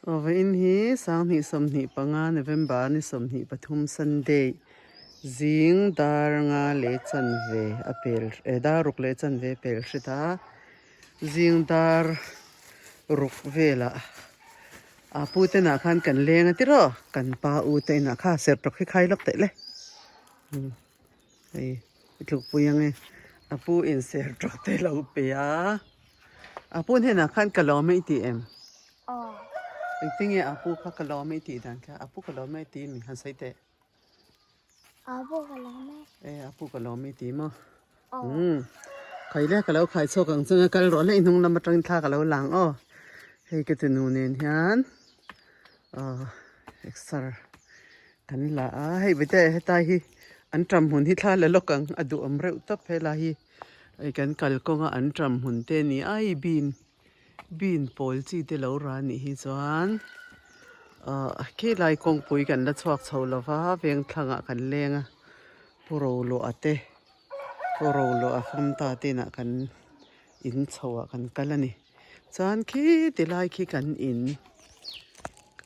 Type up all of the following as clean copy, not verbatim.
Aw vawiin hi 2025 November ni 23 Sunday zing dar nga leh chanve a pel eh dar ruk leh chanve a pel hret a zing dar ruk velah a pu te inah khan kan leng a tiraw kan pa u te inah kha sertawk hi khai lawk teh le hei i tlukpui ang e a pu in sertawk te lo pe a a pu hnenah khan ka lawm e i tih em engtinge a pu kha ka lawm e i tih dan kha a pu ka lawm e i tih mi han sawi teh. A pu ka lawm e. E a pu ka lawm i ti maw? Umm khai le ka lo khai chhuak ang chunga kal rawh le i hnung lam atangin thla ka lo lang aw. Hei ka tunu nen hian aw exer kan la a hei bete hetai hi an ṭam hmun hi thla la lawk ang a duhawm reuh tawp helai hi hei kan kalkawnga an ṭam hmun te a ni a hei bean Bean pawl chi te lo ra nih hi chuan ahh khilai kawngpui kan la chhuak chho lo va veng thlangah kan leng a pu roluah te pu roluah fam ta te inah kan in chho ah kan kal a ni chuan khi ti lai khi kan in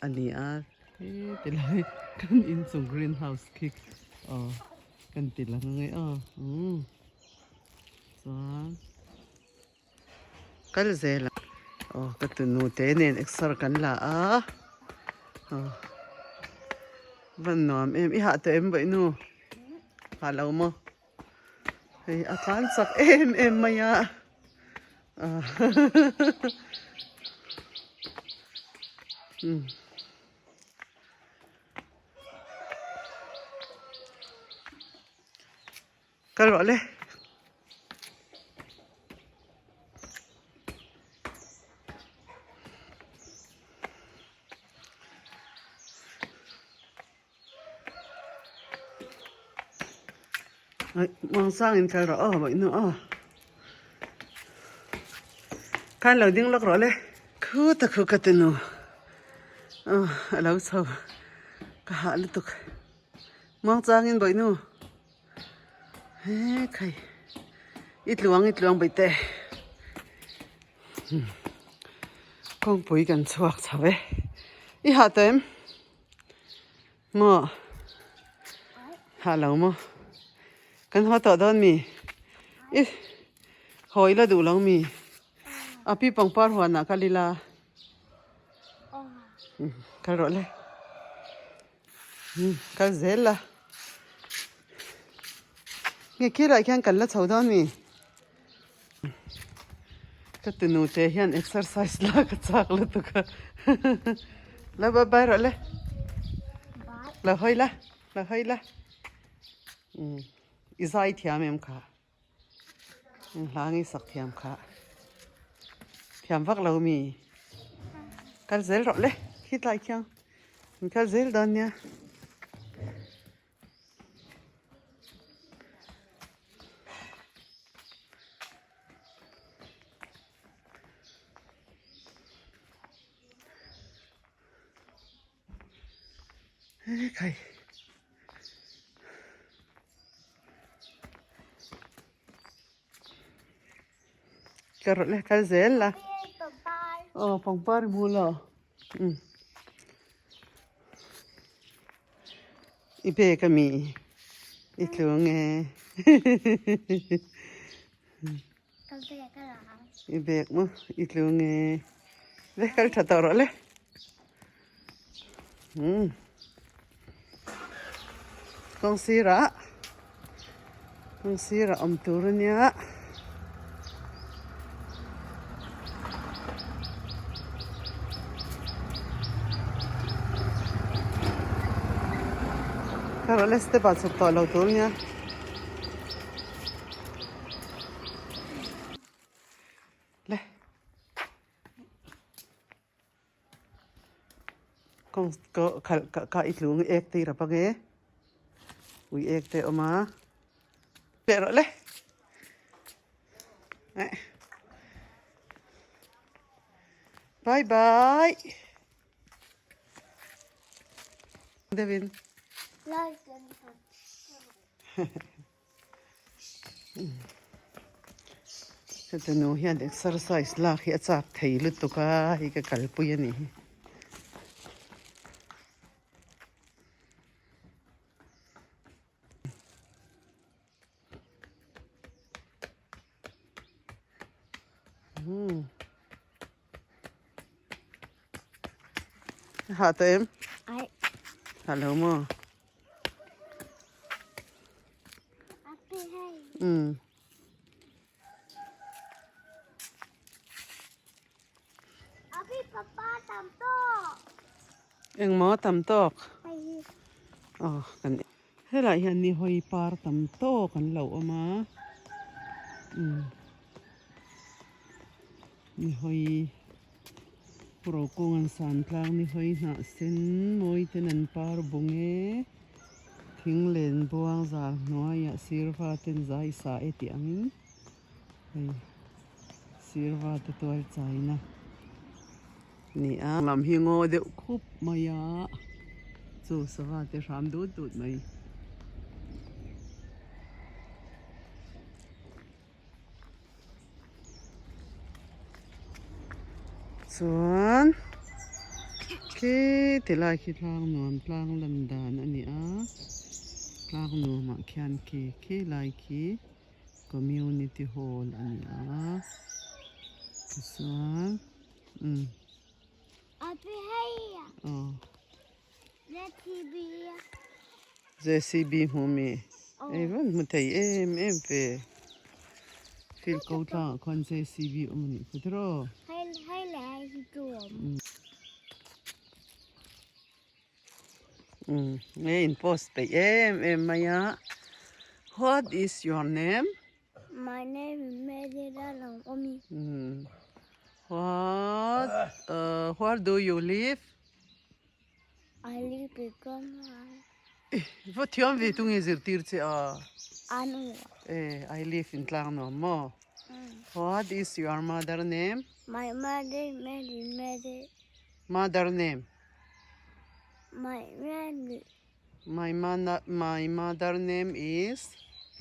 a ni a khi ti lai kan in chung green house khi aw kan ti lang ang e aw umm chuan. Kal zel a aw ka tunu te nen exer kan la a aw van nuam em i hah tawh em vawi nu hah lo maw hei a tlan chak em em mai a umm. Kal rawh le. Muang sang in kal rawh aw bawih nu aw. Khan lo ding lawk rawh le. Khu ta khu ka ti nu. Aw a lo chho ka hah lutuk. Muang chang in bawih nu. He khai i tluang i tluang bawih te kawngpui kan chhuak chho e i hah tawh em maw hah lo maw kan haw tawh dawn mi i haw ila duh lo mi a pi pangpar huanah kal ila kal rawh le. Kal zel la. Nge khilai khian kan la chho dawn mi? Ka tunu te hian exercise la ka chak lutuk a. La bye bye rawh le. La hawi la, la hawi la. I zai thiam em kha? Hla nge sak thiam kha thiam vak lo mi kal zel rawh le khi tlai khiang in kal zel dawn nia. Khai. Ka rawh le kal zel la. Aw pangpar i hmu lo. Um. I bag a mi i tlung e. Ka bag a la. I bag maw i tlung e. Le kal tha tawh rawh le. Umm. Kawng sirah kawng sirah awm tur a nia. Ka rawh le step ah chhuk tawh lo tur a nia. Le. Kawng ko khalh ka ka i tlung ek te i rap ange ui ek te a awm a leh rawh le eh bye bye deuhin Heta nu hian exercise lak hi a chak thei lutuk a hei ka kalpui a nih hi. Ha tawh em? Ai. Ha lo maw? Api hei. Um. Api papa tam tawk. Engmaw tam tawk? Hei hi. Aw kan helai hian ni hawi par tam tawk an lo awm a. Um. Ni hawi ro kung an san tlang ni hawi hnah sen mawi ten an par bung e thing len buang zal hnuaiah sirva ten zai sa e tih angin hei sirva te tual chaina ni a lam hi ngaw deuh khup mai a chu sava te hram dut dut mai. Chuan khi ti lai khi tlang nuam tlang lan dan a ni a tlang nuamah khian khi khi lai khi community hall a ni a tichuan umm aw. JCB hmu mi ei van hmu thei em em ve field ko tlangah khuan JCB awm a nih phut rawh. Umm nge in post peih em em mai a what is your name? My name is Mary Lalawmi. Umm what where do you live? I live in Gomai. Va thiam ve tu nge zirtir che a? Anu. Eh, I live in Tlangnuam maw? What is your mother name? My mother Mary Mary. Mother name? My name. My mana my mother name is?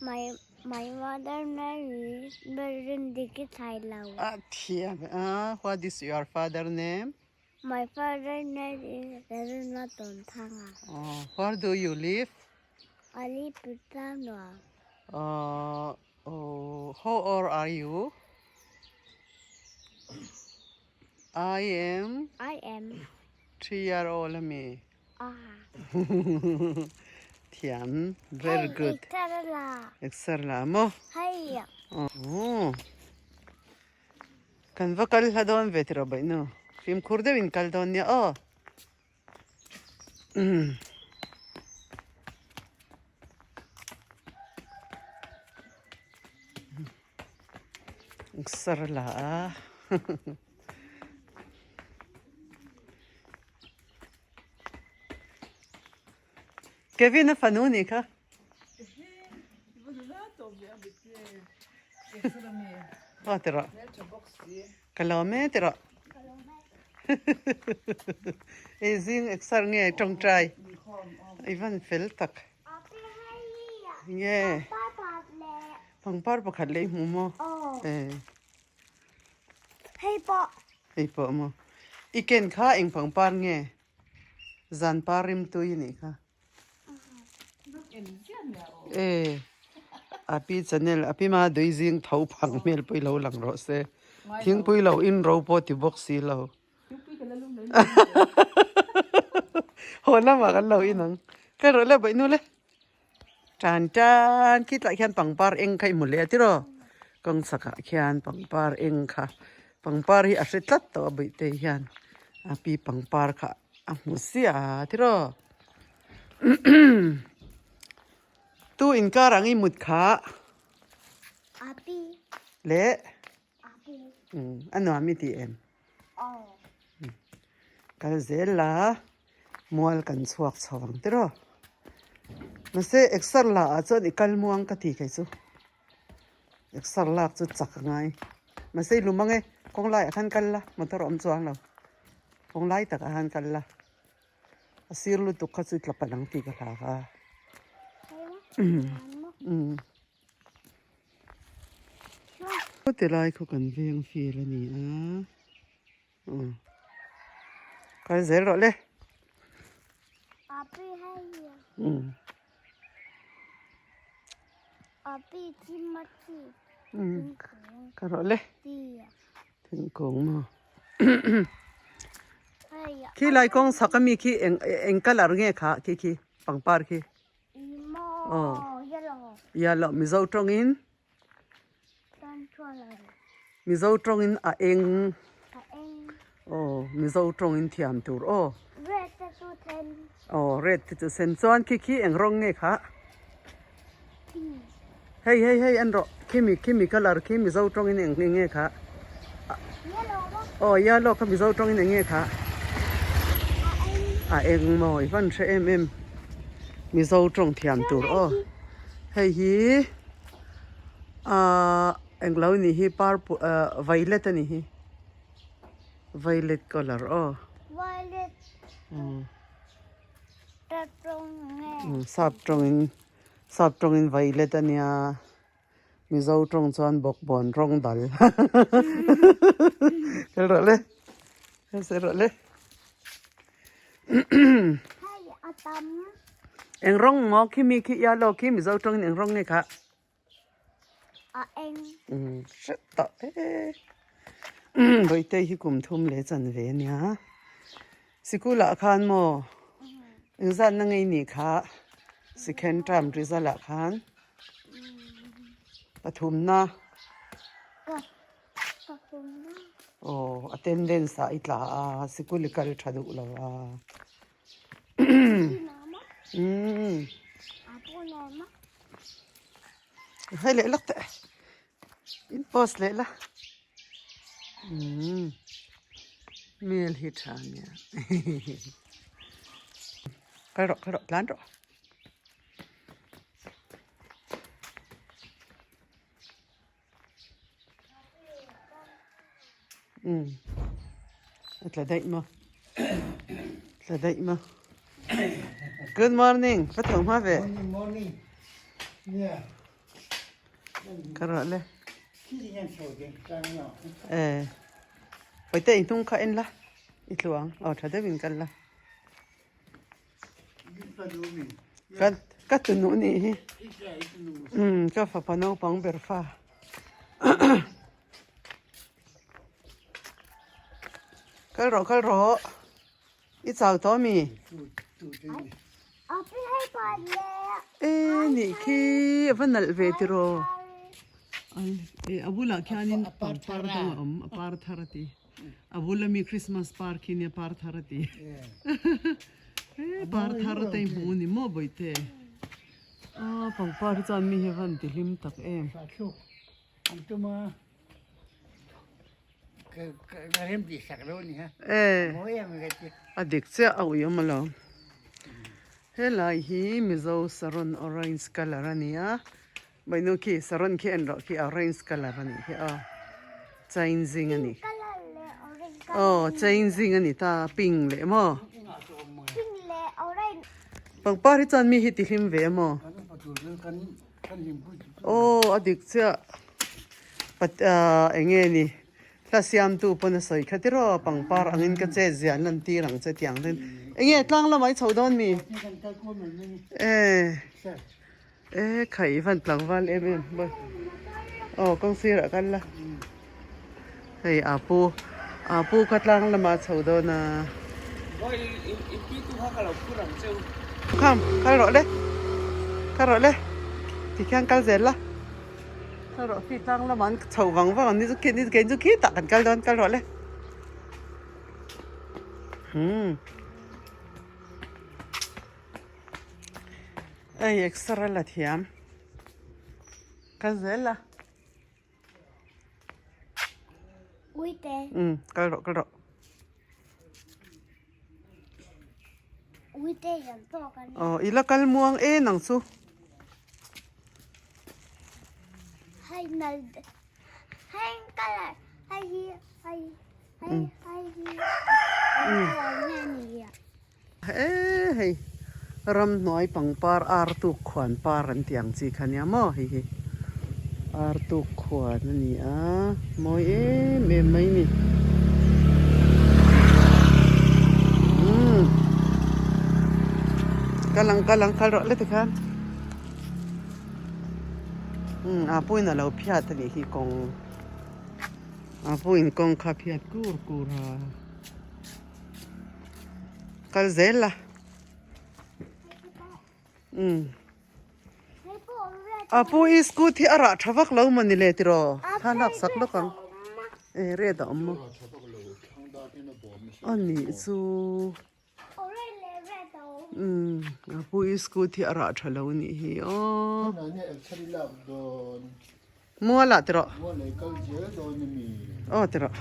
My my mother name is Mary Diki Thailau. A thiam a, what is your father name? My father name is Lalnunthanga. Aw, where do you live? I live in Tlangnuam. Aw, oh, how old are you? I am. I am. 3 year old ami. Ah. Thiam, very good. Hei, exer la. Exer la maw? Hei. Aw. Kan va kal hla dawn ve tiraw baih nu. Fimkhur deuh in kal dawn nia aw. Sar la a. Kevin a fanu nih kha. Aw tiraw. Ka lawm e tiraw. Ei zing exer nge tawngtai. I van fel tak. Nge. Pangpar pakhat leh i hmu maw? Eh. Hei pawh. Hei pawh maw. I ken kha eng pangpar nge? Zan par rim tui a nih kha. E api channel api ma dui zing tho phang hmel pui lo lang rawh se. Thingpui lo in ro pawh ti bawk si lo. Haw lamah kan lo in ang. Kal rawh le baih nu le. Tan tan khi tlai khian pangpar eng kha i hmu leh a tiraw kawng chhakah khian pangpar eng kha pangpar hi a hre tlat tawh a bawihte hian a pi pangpar kha a hmu sia tiraw tu inkar ang i mut kha leh a nuam i tih em kal zel la. Mual kan chhuak chho ang tiraw. Mahse exer la ah chuan i kal muang ka ti kei chu. Exer lak chu chak a ngai. Mahse i lum ang e, kawng laiah khan kal la, motor a awm chuang lo. Kawng lai takah khan kal la. A sir lutuk kha chu i tla palh ang tih ka hlau a. Umm. Tilai khaw kan veng fil a ni a. Umm kal zel rawh le. Api hei. Umm. Api thimati. Umm kal rawh le. Thingkung maw. Khi lai kawng chhak ami khi eng eng colour nge kha khi khi pangpar khi? Aw yellow Mizo tawngin Mizo tawngin a eng aw Mizo tawngin thiam tur aw aw red te chu sen chuan khi khi eng rawng nge kha? Hei hei hei en rawh khimi khimi colour khi Mizo tawngin eng eng nge kha aw yellow kha Mizo tawngin eng nge kha a eng maw i van hre em em Mizo tawng thiam tur aw hei hi ahh englo ni hi purple ahh violet a ni hi violet colour aw. Sap tawngin sap tawngin violet a nia Mizo tawng chuan bawkbawn rawng dal kal rawh le kal sawi rawh le eng rawng maw khimi khi yellow khi Mizo tawngin eng rawng nge kha. A eng. Hret tawh e. Bawihte hi kum thum leh chan ve a nia. Sikul ah khan maw engzat na ngei nih kha second term result ah khan pathum na aw attendance ah i tla a sikul i kal tha duh lo a. Hei leh lawk teh in post leh la mel hi tha nia kal rawh kal rawh tlan rawh. Umm a tla daih maw tla daih maw good morning ka tho hma ve Morning morning yeah ka rawh le eh pawite i hnung kha en la i tluang aw tha deuhin kal la Ka ka tunu nih hi umm ka fapa naupang ber fa kal rawh kal rawh i chau tawh ami e nih khi a va nalh ve tiraw a bulah khianin pangpar dang a awm a par thar a ti. A bul ami Christmas par khi nia par thar a ti. He par thar te hi hmu ni maw bawihte. Aw pangpar hi chuan mi hi van ti hlim tak em. Thluk an tum a ka rem tih sak lo ni ha. E. Mawi em ka ti. A dik chiah a ui awm alawm. Helai hi Mizo saron orange colour a ni a. Bainu khi saron khi en rawh khi orange colour a nih hi aw changing a ni aw changing a ni ta pink leh maw pangpar hi chuan mi hi ti hlim ve maw aw a dik chiah pat ah eng nge ni hla siamtu pawn a sawi kha tiraw pangpar angin ka chet zia an lan tir ang che tiang ten eng nge tlang lamah i chho dawn mi e. E khaih van tlangval em em mawi aw kawng sirah kal la hei a pu a pu kha tlang lamah a chho dawn a kham kal rawh le kal rawh le tikhian kal zel la kal rawh khi tlang lamah an chho vang vang ang ni chu khi ni kei chu khitah kan kal dawn kal rawh le umm. Hei exer a la thiam kal zel la Uite. Um kal rawh kal rawh. Uite hian tawk a ni. Aw i la kal muang e nang chu. Hei nal hei colour hei hi hei hei hei hi colour nge ni a. He hei ramhnuai pangpar ar tuk khuan par an tih ang chi kha nia maw hei hi ar tuk khuan a ni a mawi em em mai a ni umm kal ang kal ang kal rawh le tikhan umm a puiin a lo phiat a nih hi kawng a puiin kawng kha phiat kur kur a. Kal zel la. Umm. A pu i scoot hi a rah tha vak lo maw ni le tiraw? Thla lak sak lawk ang. E red a awm maw? A nih chu. Umm a pu i scoot hi a rah tha lo nih hi aw. Mual ah tiraw. Aw tiraw.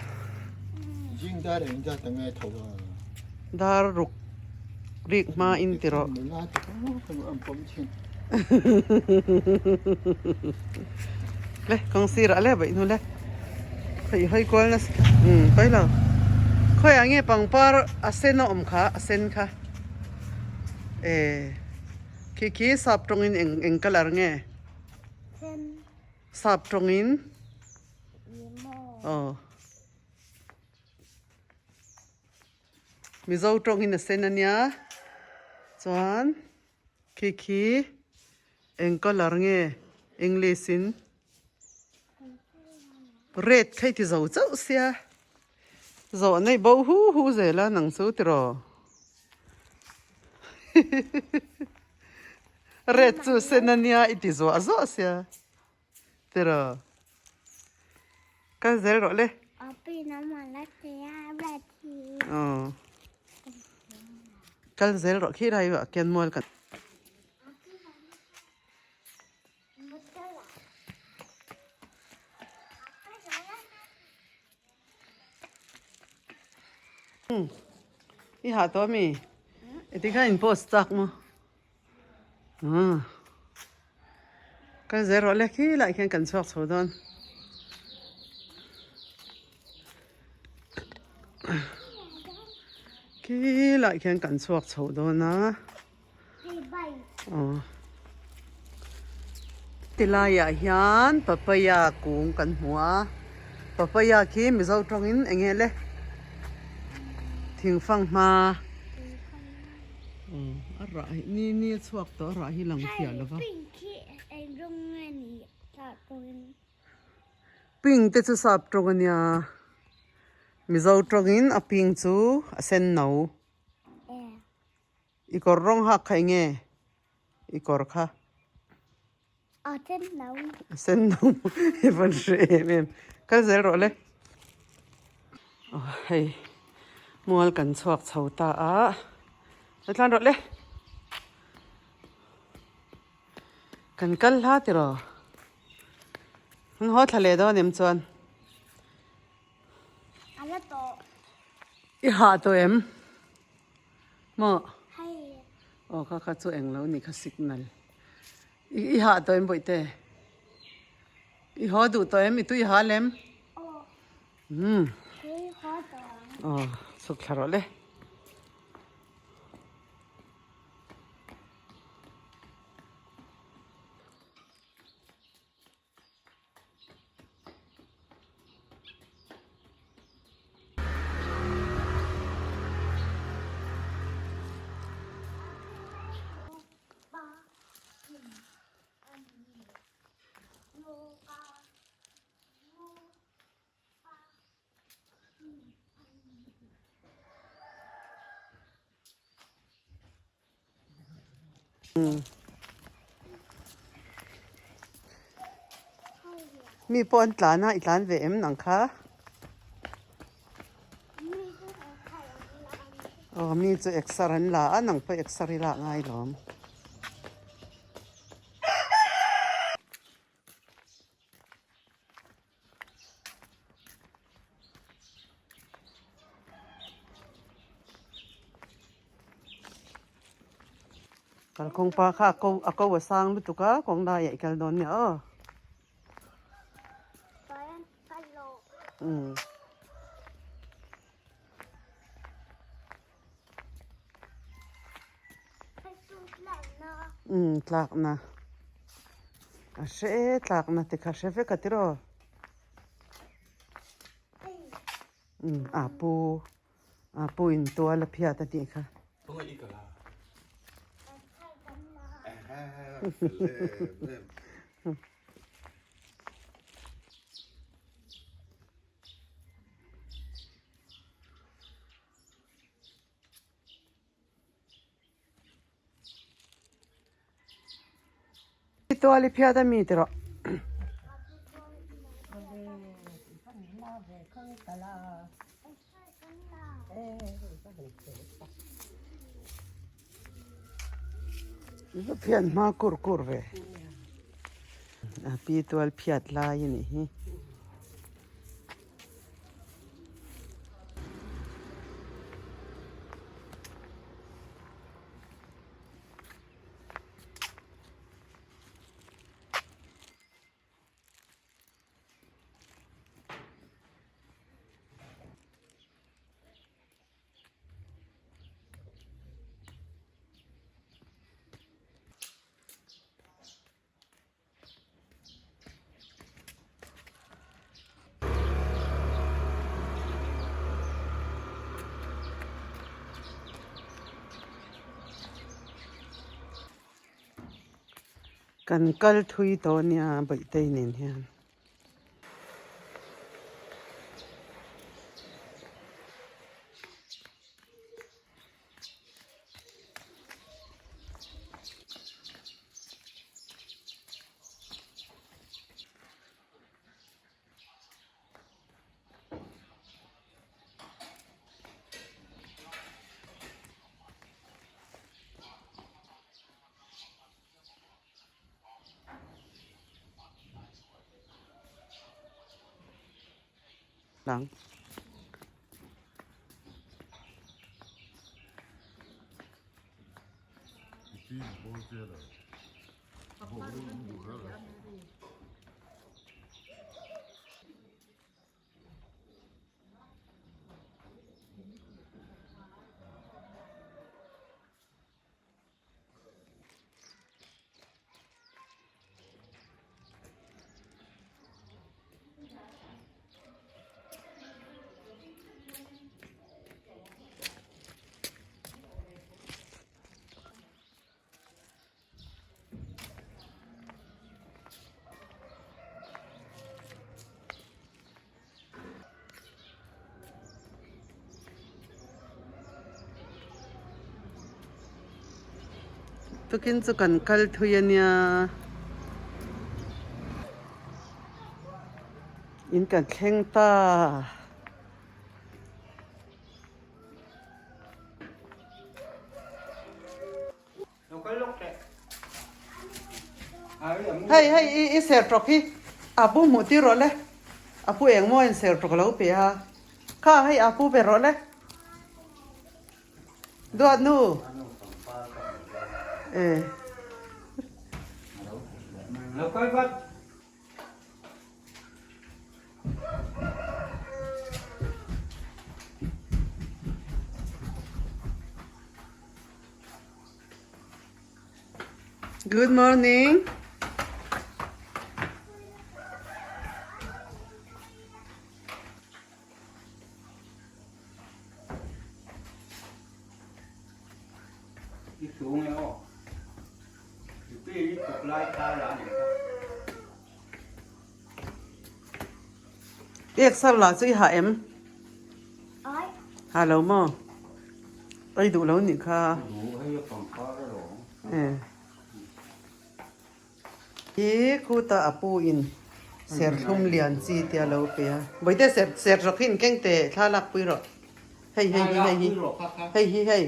Dar ruk rik hma in tiraw. Le kawng sir ah le baih hnu le. Khawi hawi kual nasa umm pawi lo. Khawi ah nge pangpar a sen a awm kha a sen kha e khi khi sap tawngin eng eng colour nge. Sap tawngin aw Mizo tawngin a sen a nia chuan khi khi eng colour nge English in red kha i ti zo chauh sia zawh nei bo hu hu zel a nang chu tiraw. Red chu sen a nia i ti zuah zuah sia tiraw kal zel rawh le. Aw kal zel rawh khi lai ah khian mual kan. I hah tawh ami? Eti khan in post chak maw? Kal zel rawh le khi lai khian kan chhuak chho dawn. Khi lai khian kan chhuak chho dawn a. Aw tilaiah hian papaya kung kan hmu a papaya khi mizo tawngin eng nge le thingfang hma a rah hi ni ni a chhuak tawh a rah hi lang fiah lo va pink te chu sap tawng a nia mizo tawngin a pink chu a sen no. I kawr rawng hak kha enge? I kawr kha? A sen no. A sen no i vawn hre em em. Kal zel rawh le. Aw hei mual kan chhuak chho ta a. La tlan rawh le. Kan kal hla tiraw? An haw thla leh dawn em chuan? A la tawh. I hah tawh em? Maw? Aw kha kha chu eng lo ni kha signal. I i hah tawh em bawihte? I haw duh tawh em? I tui hal em? Umm. Aw chhuk thla rawh le. Mi pawh an tlan a, i tlan ve em nang kha? Aw mi chu exer an la a, nang pawh exer i lak ngai lawm. Kalkawng pa kha a ko a ko a sang lutuk a kawng laiah i kal dawn nia aw. Umm. Umm tlakna a hre e tlakna te kha hre vek a tiraw umm a pu a pu in tual a phiat a tih kha. Tual i phiat a mi tiraw. Phiat hma kur kur ve. A pi tual phiat lai a nih hi. Kan kal thui tawh a nia Bawihte nen hian. Lang. Tukin chu kan kal thui a nia. In kan thleng ta. Hei hei i i ser tawk hi a pu hmuh tir rawh le a pu eng maw in ser tawk lo pe a kha hei a pu ve rawh le duat nu e. Good morning. Exer la chu i ha em? Ha lo maw? Ei duh lo nih kha. Hi khuta a pu in serthlum lian chi te a lo pe a. Bawihte ser ser rawk hi in keng teh thla lak pui rawh. Hei hei hi hei hi hei hi hei.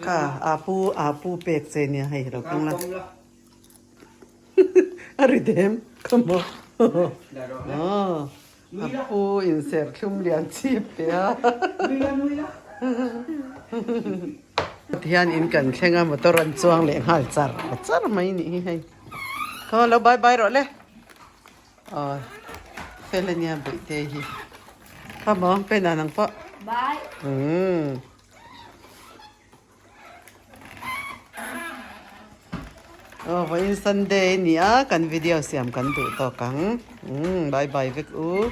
Kha a pu a pu pek che nia hei lo keng la. A ri dem ka maw. A pu in serthlum lian chi pe a. Tihian in kan thleng a motor an chuang leh nghal char char mai nih hi hei. Khaw lo bye bye rawh le. Aw fel ania bawihte hi. Kha maw pen ah nang pawh. Bye. Umm. Aw vawiin Sunday a ni a kan video siam kan duh tawk ang. Umm bye bye vek u.